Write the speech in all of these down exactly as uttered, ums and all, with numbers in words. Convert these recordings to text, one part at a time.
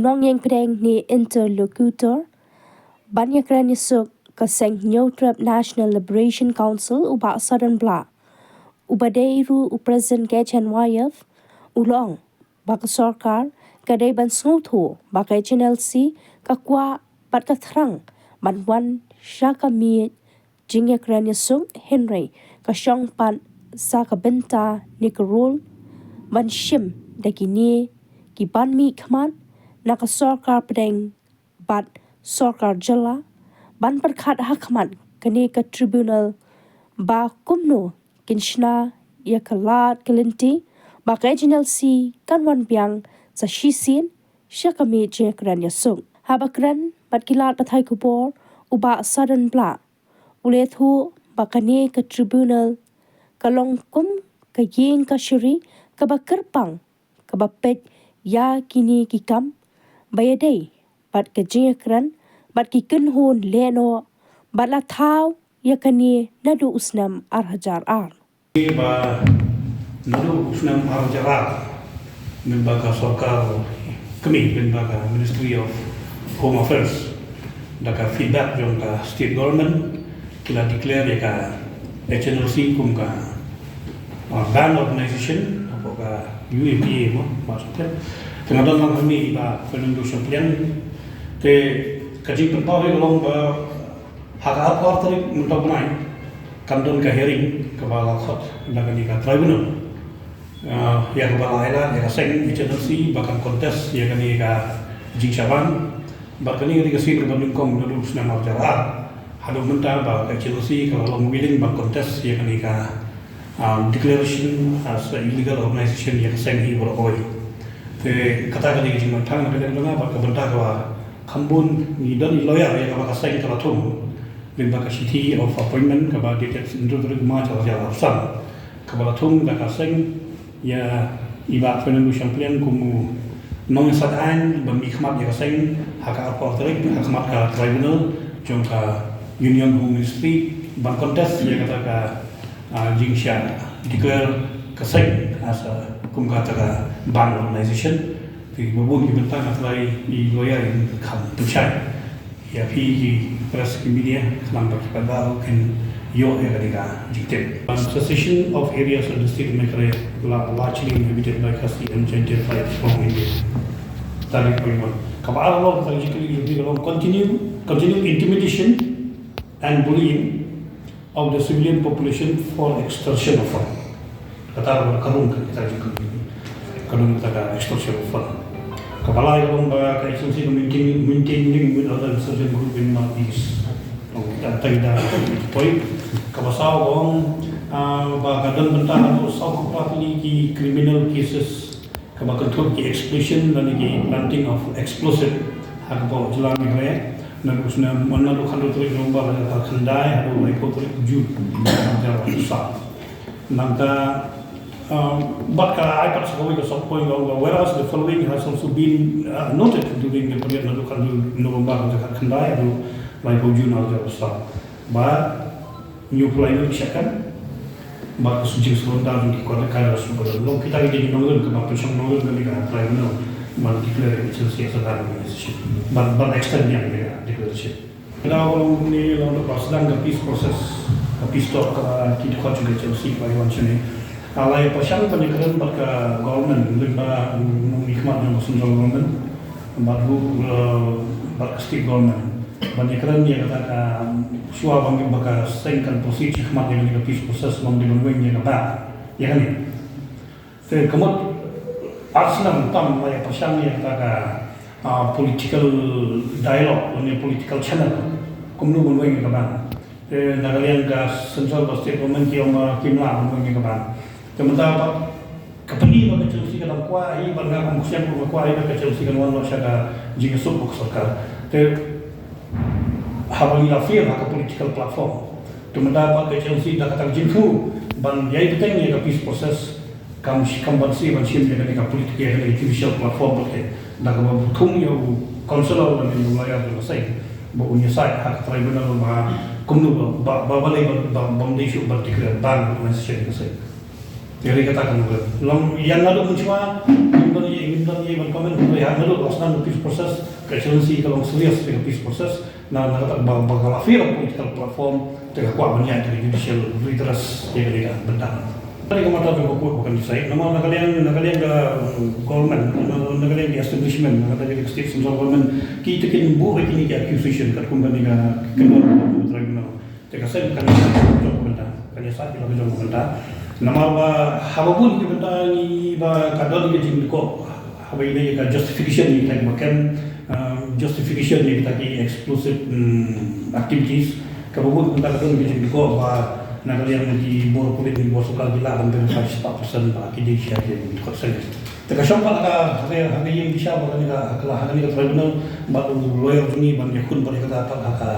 Nongïeng pdeng ne interlocutor ban ïakren ïasuk ka seng Hynñiewtrep National Liberation Council u Bah Sardon Blah, uba dei ruh u President K H N Y F, u la ong ba ka sorkar ka dei ban sngewthuh ba ka H N L C ka kwah bad ka thrang ban wan sha ka miej jingïakren ïasuk, hynrei ka shong pat sa ka bynta ne ka role ban shim da kine ki ban mihkhmat na ka sorkar pdeng bad sorkar jylla ban pyrkhat ha khmat kane ka tribunal ba kumno kin shna ïa ka lad ka lynti ba ka H N L C kan wan biang sa shisien sha ka miej jingïakren ïasuk. Haba kren bad ki lad pathai khubor, u Bah Sardon Blah u la ïathuh ba kane ka tribunal ka long kum ka ïing kashari kaba kyrpang, kaba peit ïa kine ki kam ba ïadei bad ka jingïakren bad ki kynhun lehnoh, bad la thaw ïa kane naduh u snem ar hajar ar. Ba naduh u snem ar hajar ar, mynba ka sorkar kmie, mynba ka Ministry of Home Affairs, da ka feedback jong ka state government, ki la declare ïa ka H N L C kum ka, ah, banned organization, hapoh ka U A P A mo, ma sate. Te nga don lang hangne i Bah Fernando Shangpliang. Te ka jingpynpaw hi ka long ba ha ka arphew ar tarik mynta u bnai kan don ka hearing kaba la khot da kane ka tribunal. Ah, ïa kaba la ailad ïa ka seng H N L C ba kan contest ïa kane ka jingshah ban. Bad kane ka dei ka sien kaba nyngkong naduh u snem ar hajar ar. Haduh mynta ba ka H N L C ka la long willing ban contest ïa kane ka, ah, declaration as a illegal organization ïa ka seng hi baroh kawei. Te kata ka dei ka jingmynthang na ka liang jong nga bad ka bynta kaba kham bun ngi don i lawyer ïa kaba ka seng ka la thung. Lyngba ka shithi of appointment kaba dated hynriew tarik March ar hajar arphew san, kaba la thung da ka seng ïa i Bah Fernando Shangpliang kum u nongïasaid aiñ ban mihkhmat ïa ka seng ha ka arphew ar tarik ha khmat ka tribunal jong ka Union Home Ministry ban contest ïa kata ka, ah, jingshah declare ka seng as a, kum kata ka banned organization. Te ba bun ki bynta nga trai i lawyer in kham pynshai ïa phi ki press, ki media, khnang ba ki paidbah ruh kin ïoh ïa kane ka jingtip. Um, secession of areas of the state of Meghalaya la-, largely inhabited by Khasi and Jaintia tribes from India. That is point one. Kaba ar, long ka jingkylli jong phi ka long continue, continue intimidation and bullying of the civilian population for extortion of fund. Kata ka, ka rung ka kita jingkylli. Ka rung kata ka extortion of fund. Kaba lai ka long ba ka H N L C ka maintain, maintain link with other insurgent group in Northeast. Long kita, kita, kita point. Kaba saw ka long, ah, ba ka don bynta haduh sawphew phra tylli ki criminal cases kaba kynthup ki explosion lane ki planting of explosive ha ka pdeng jylla Meghalaya. Naduh u snem, naduh khatar tarik November arhajar khyndai haduh laiphew tarik June arhajar arphew saw. Nangta, um, bad ka ai pat sa kawei ka sub point ka ong ba, whereas the following has also been, uh, noted during the period naduh khatar November arhajar khyndai haduh laiphew June arhajar arphew saw. Ba hynñiewphew lai ngut ki shah kan bad ka jingsurrender jong ki kordor ka la shu ba don. Long kita ki dei ki nongrim kaba pynshong nongrim kane ka tribunal ban declare H N L C as a banned organization, ban, ban extend ïa kane ka declaration. Ka daw long ne long da ba sdang ka peace process, ka peace talk kaba ki dkhot jong ka H N L C kiba ïa wan shane. Ka la ïa pyrshang ban ïakren bad ka government, lyngba, mm, nongmihkhmat jong ka central government bad ruh, eh, bad ka state government ban ïakren ïa kata ka, shuwa ban ïa ba ka seng kan proceed shakhmat ïa kane ka peace process, long dei ban weng ïa ka ban ïa kane. Te ka mut ar snem tam la ïa pyrshang ïa kata ka, ah, political dialogue lane political channel, kumno ban weng ïa ka ban. Te na ka liang ka central bad state government ki ong ba kim lah ban weng ïa ka ban. Te mynta pat ka pyni ba ka H N L C ka dang kwah hi, bad nga kum u ksem ka kwah hi ba ka H N L C kan wan noh sha ka jingïasuk bad ka sorkar. Te haba ngi la fail ha ka political platform, te mynta pat ka H N L C da kata ka jingthmu ban ïai bteng ïa ka peace process, kam sh-, kam banse ban shim ïa kane ka political, ïa kane ka judicial platform pat, te da kaba thung ïa u counsellor lane u lawyer jong ka seng ba un ïasaid ha ka tribunal ba kumno ba, ba, ba balei ba, ba, bym dei shuh ban declare ban organization ïa ka seng. Ïa kata ka nongrim. Long ïa naduh mynshuwa ngim don ïa, ngim don ïa ban comment, kumno ïa naduh la sdang ka peace process, ka H N C ka long serious ïa ka peace process. Na, na kata ba, ba ka la fail political platform, te ka kwah ban ïaid ka judicial redress ïa kane ka bynta. Kane ka matter ka kwah ba kan decide. Namar na ka liang, na ka liang ka, mm, government, na, na ka liang ka establishment, na ka liang ka state central government, kita kin buh ïa kine ki accusation katkum kane ka, ka tribunal. Te ka seng kan ïa sa ka jong ka bynta, kan ïa sa ka jong ka bynta. Namar ba haba bun ki bynta ngi ba ka don ka jingdkoh, haba ïa ka justification ïa kita ki ba kem, um, justification ïa kita ki explosive, um, activities. Kaba bun ki bynta ka don ka jingdkoh ba na ka liang ki bor pulit, ki bor sorkar ki lah ban identify spokesperson ba ki dei sha ki dei kot seng. Te ka shong pat ha ka, ha ka, ha ka ïing ki sha ba kane ka, ha ka, ha kane ka tribunal, ba u lawyer jong ngi ban ïakhun bad ïa kata pat ha ka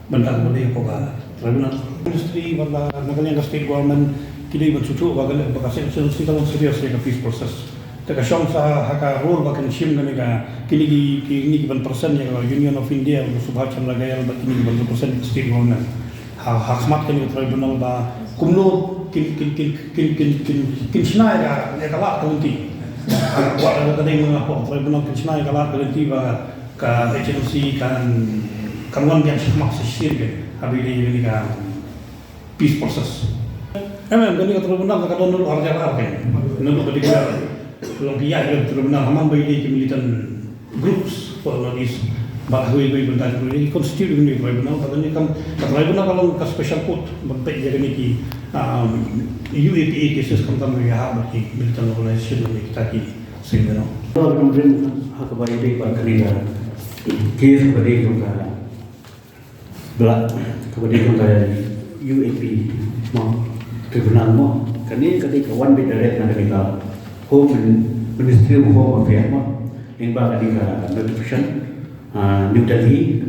bynta kaba dei hapoh ka tribunal. Ministry bad la na ka liang ka state government ki dei ban sngewthuh ba ka, ba ka seng seng ka long serious ïa ka peace process. Te ka shong sa ha ka role ba kan shim kane ka, kine ki, kine ki ban present ïa ka Union of India, u Subhash Chandra Ghayal bad kine ki ban represent ka state government ha, ha khmat kane ka tribunal ba kumno kin, kin, kin shna ïa ka, ïa ka lad ka lynti. Ha, wat la ka dei mynta hapoh tribunal kin shna ïa ka lad ka lynti ba ka H N C kan, kan wan biang shakhmat shisien, haba ïadei ïa kane ka peace process. Em, em, kane ka tribunal ka don naduh ar hajar ar, kane naduh ka declare long ki ïaid ka tribunal ha man ba ïadei ki militant groups for North East. Bad ha kawei kawei bynta ki constitute kane ka tribunal, bad kane ka, ka tribunal ka long ka special court ban peit ïa kine ki, um, U A P A cases khamtam ïa ha bad ki militant organization ne kita ki seng, you know. Ka long rim ha kaba ïadei bad kane ka case kaba dei jong ka, bad kaba dei jong ka U A P mo, tribunal mo. Kane ka dei ka wan beit direct na kane ka Home Min-, Ministry of Home Affairs mo. Lyngba kane ka notification, ah, New Delhi,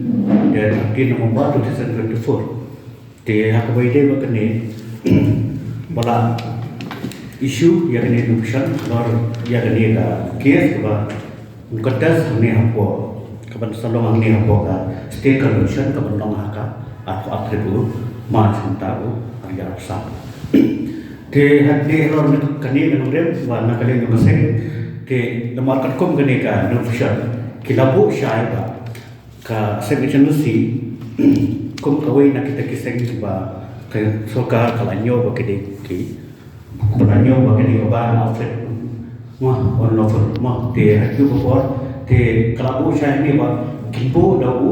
date thirteen November two thousand twenty-four. Te ha kaba ïadei bad kane, ba la issue ïa kane notification halor ïa kane ka case kaba contest hangne hapoh, kaban sa long hangne hapoh ka state convention kaban long ha ka arphew ar tarik u March mynta u ar hajar arphew saw. Te hadien halor kane ka nongrim ba na ka liang jong ka seng, te namar katkum kane ka notification ki la buh shai ba ka seng H N C kum kawei na kita ki seng ba ka sorkar ka la ñiew ba ki dei ki, ba la ñiew ba ki dei ka ban outfit mo, unlawful mo, te ha kito ki por te ka la buh shai hangne ba kin buh da u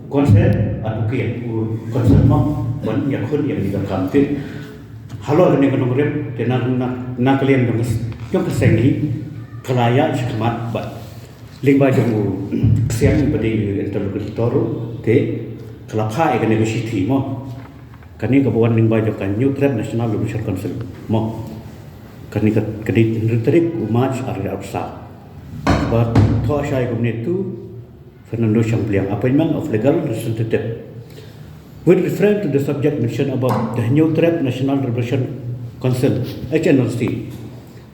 concern advocate, u concern mo, ban ïakhun ïa kane ka kam. Te halor kane ka nongrim te na, na, na ka liang jong ka, jong ka seng hi ka la ïaid shakhmat bad lyngba jong u ksiang ba dei interlocutor ruh, te ka la phah ïa kane ka shithi mo. Kane kaba wan lyngba jong ka Hynñiewtrep National Liberation Council mo. Kane ka, ka dei hynriew tarik u March ar hajar arphew saw. Ba thoh shai kumne to Fernando Shangpliang, appointment of legal representative. With reference to the subject mentioned above, the Hynñiewtrep National Liberation Council, H N L C,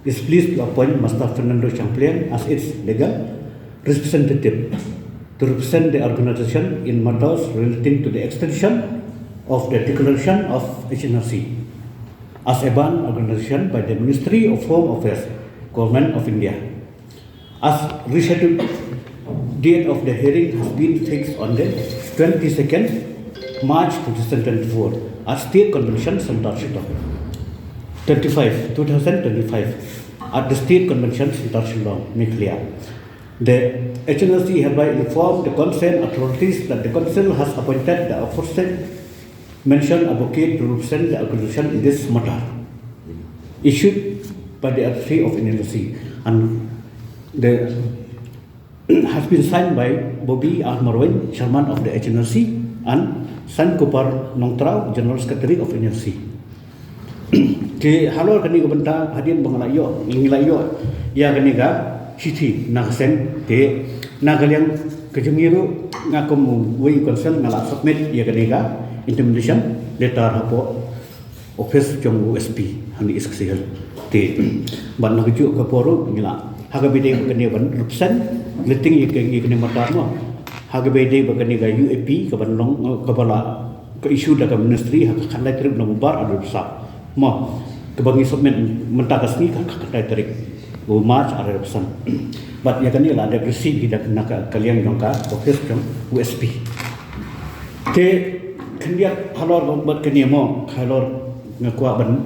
is pleased to appoint Mister Fernando Shangpliang as its legal representative to represent the organization in matters relating to the extension of the declaration of H N L C as a banned organization by the Ministry of Home Affairs, Government of India. As rescheduled date of the hearing has been fixed on the twenty-second March two thousand twenty-four at State Convention Centre, Shillong. Twenty-five, two thousand twenty-five, at the State Convention Centre, Shillong, Meghalaya. The H N L C hereby inform the concerned authorities that the council has appointed the aforesaid mentioned advocate to represent the organization in this matter, issued by the authority of H N L C, and the has been signed by Bobby R Marwein, Chairman of the H N L C, and Sankupar Nongtraw, General Secretary of H N L C. Te halor kane ka bynta hadien ba nga la ïoh, ngi la ïoh ïa kane ka shithi na ka seng, te na ka liang ka jong ngi ruh nga kum uwei u council nga la submit ïa kane ka intimidation letter hapoh office jong u S P hangne East Khasi Hills. Te bad na kajuh ka por ruh ngi la, ha kaba ïadei bad kane ban represent, lynti ïa kane ka matter mo, ha kaba ïadei bad kane ka U A P kaban long, eh, kaba la ka issue da ka ministry ha ka khatlai tarik November ar hajar arphew saw mo. kaba ngi submit mynta ka sngi ka khatkhyndai tarik u March ar hajar arphew san. Bad ïa kane la dep receive hi da na ka liang jong ka office jong u S P. Te khyndiat halor bad kane mo, halor nga kwah ban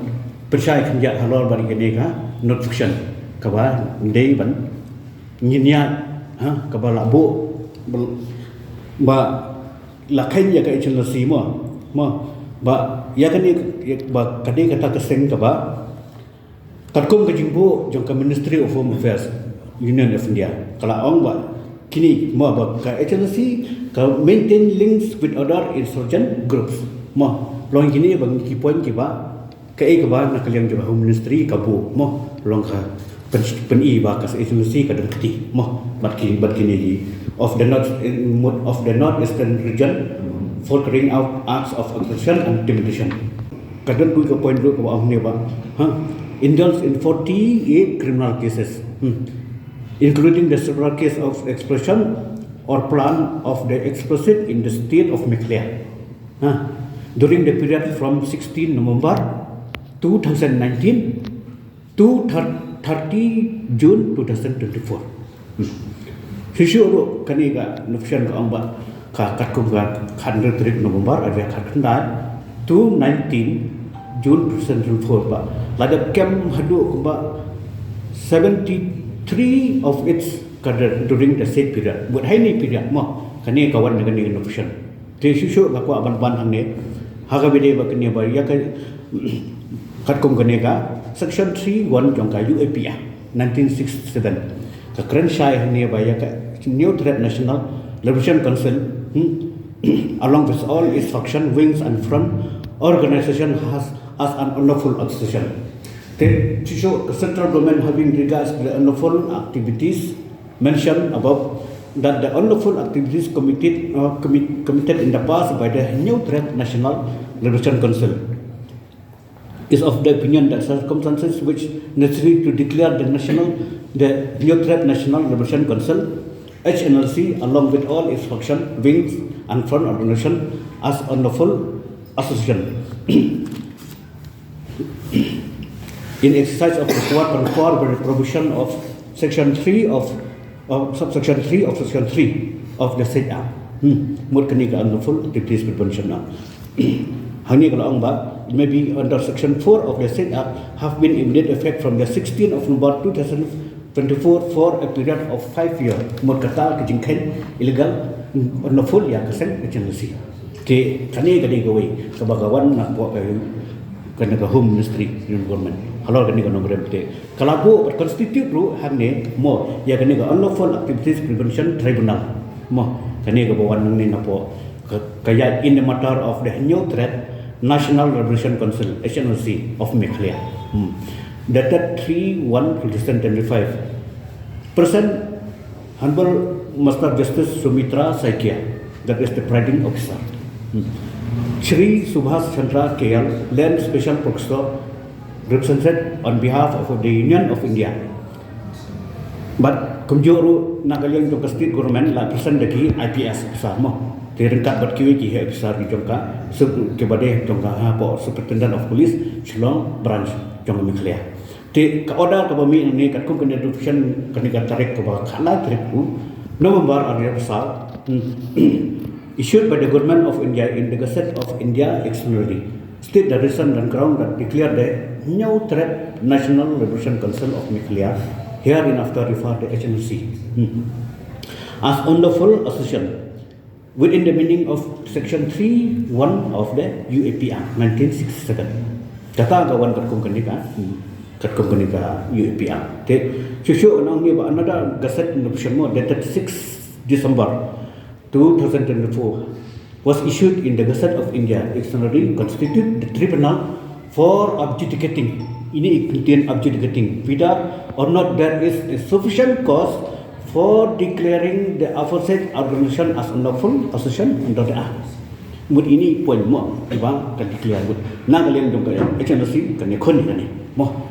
pynshai khyndiat halor bad kane ka notification kaba dei ban ngin ïa, ha, kaba la buh ba la kheiñ ïa ka H N L C mo, mo, ba ïa kane ba ka dei kata ka seng kaba katkum ka jingbuh jong ka Ministry of Home Affairs, Union of India, ka la ong ba kine mo, ba ka H N L C ka maintain links with other insurgent groups mo. Long kine ba ngi ki point kiba kaei kaba na ka liang jong ka Home Ministry ka buh mo, long ka pyn-, pyni ba ka H N L C ka don kti mo bad ki, bad kine ki of the north, of the northeastern region for carrying out acts of extortion and intimidation. Ka don kawei ka point ruh kaba ong ne ba, ha, indulge in forty-eight criminal cases, hmm, including the several case of expression or plan of the explosive in the state of Meghalaya, ha, during the period from sixteen November two thousand nineteen to thir-, thirty June two thousand twenty-four. Shisha ruh kane ka notification ka ong ba ka katkum ka khatkhyndai tarik November ar hajar khatkhyndai to nineteen June two thousand twenty-four ba la dep kem haduh kumba seventy-three of its cadre during the said period. Buat ha ine i period mo kane ka wan na kane ka notification. Te shuh shuh nga kwah ban ban hangne ha kaba ïadei bad kane ba ïa ka katkum kane ka section three one jong ka U A P Act nineteen sixty-seven. Ka kren shai hangne ba ïa ka Hynñiewtrep National Liberation Council, hmm, along with all its function, wings and front organization has as an unlawful association. Te shuh shuh ka central government having regards to the unlawful activities mentioned above, that the unlawful activities committed, uh, commit-, committed in the past by the Hynñiewtrep National Liberation Council is of the opinion that circumstances which necessary to declare the national, the Hynñiewtrep National Liberation Council, H N L C, along with all its function, wings and front organization as unlawful association in exercise of the power conferred by the provision of section three of, of subsection three of section three of the said act. Hmm. Mut kane ka Unlawful Activities Prevention Act. Hangne ka la ong ba, maybe under section four of the said act have been immediate effect from the sixteenth of November two thousand twenty-four for a period of five year. Mut kata ka jingkheiñ illegal, unlawful ïa ka seng H N L C. Te kane ka dei kawei kaba ka wan na ka, kane ka Home Ministry, Union Government. Halor kane ka nongrim te ka la buh bad constitute ruh hangne mo ïa kane ka Unlawful Activities Prevention Tribunal. Mo kane kaba wan hangne na pdeng ka, ka ïaid in the matter of the Hynñiewtrep National Liberation Council, H N L C, of Meghalaya. Hmm. Dated three one two thousand twenty-five. Present Honorable Master Justice Sumitra Saikia, that is the presiding officer. Hmm. Shri Subhash Chandra K L, Land Special Prosecutor, represented on behalf of the Union of India. Bad kumjuh ruh na ka liang jong ka state government la present da ki I P S officer mo. Te ryngkat bad kiwei ki heh officer ki jong ka, sub, kiba dei jong ka hapoh Superintendent of Police, Shillong Branch jong ka Meghalaya. Te ka order kaba mih nangne katkum kane ka notification, kane ka tarik kaba khatlai tarik u November ar hajar arphew saw, hmm, issued by the Government of India in the Gazette of India Extraordinary. State the reason and ground that declare the Hynñiewtrep National Liberation Council of Meghalaya, hereinafter referred to H N L C, hmm, as unlawful association within the meaning of section three one of the U A P Act nineteen sixty-seven. Kata ka wan katkum kane ka, hmm, katkum kane ka U A P Act. Te shuh shuh nang ni ba another gazette notification mo dated six December two thousand twenty-four was issued in the Gazette of India Extraordinary constitute the tribunal for adjudicating, ini i kyntien adjudicating, whether or not there is a sufficient cause for declaring the aforesaid organization as unlawful association under the Act. Mut ini point mo, iba ka declare mut na ka liang jong ka H N L C kane khun kane mo.